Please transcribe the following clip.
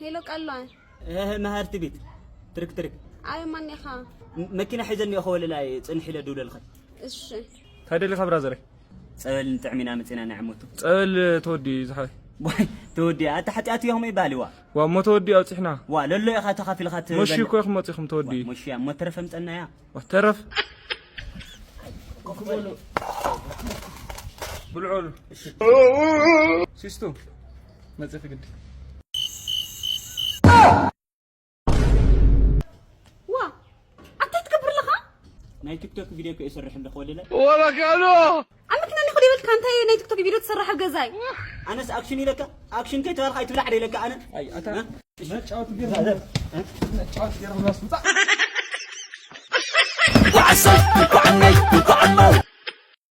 ሄሎ ቀሏን። እህ፣ መሃርቲ ቤት ትርክ ትርክ። ኣይ ማን ኢኻ? ም-፣ መኪና ሒዘ እኒኦ፣ ከወለላይ ጽንሕ ኢለ ድውለልኸ። እሺ። እንታይ ደሊኻ ብራዘረይ? ጸበል ንጥዕም ኢና መጺና ናይ ዓመቱ። ጸበል ተወዲ ዝሓይ። ዋይ፣ ተወዲ፣ ኣታ ሓጢኣት እዮም ይባል፣ ዋ። ዋ፣ እሞ ተወዲ ኣውጺሕና። ዋ፣ ለሎ ኢኻ ተኻፊልካ ትበል። መሺ እኮ ኢኹም መጺኹም ተወዲ። ዋ፣ መሺ እያ፣ እሞ ተረፈ ምጸና እያ። ዋ፣ ተረፍ። ብልዖሉ። እሺ። ሲስቱ፣ መጺኺ ግዲ። ዋ፣ ኣንታይ ትገብር ኣለኻ? ናይ ቲክቶክ ቪድዮ እኮ ይሰርሕ እንደ ከወለለ። ወበካሎ! ኣመክናኒ ኹዲ በልካ፣ እንታይ ናይ ቲክቶክ ቪድዮ ትሰርሕ ኣብ ገዛይ? ኣነስ ኣክሽን ኢለካ፣ ኣክሽን ከይተባልካ ኣይትብላዕ ደ ኢለካ ኣነ። ኣይ፣ ኣታ እ? መጫወት ገይርና፣ መጫወት ገይርና ስምጻ። እንኳዕ ዓሰብ፣ እንኳዕ ነይ፣ እንኳዕ ሞ፣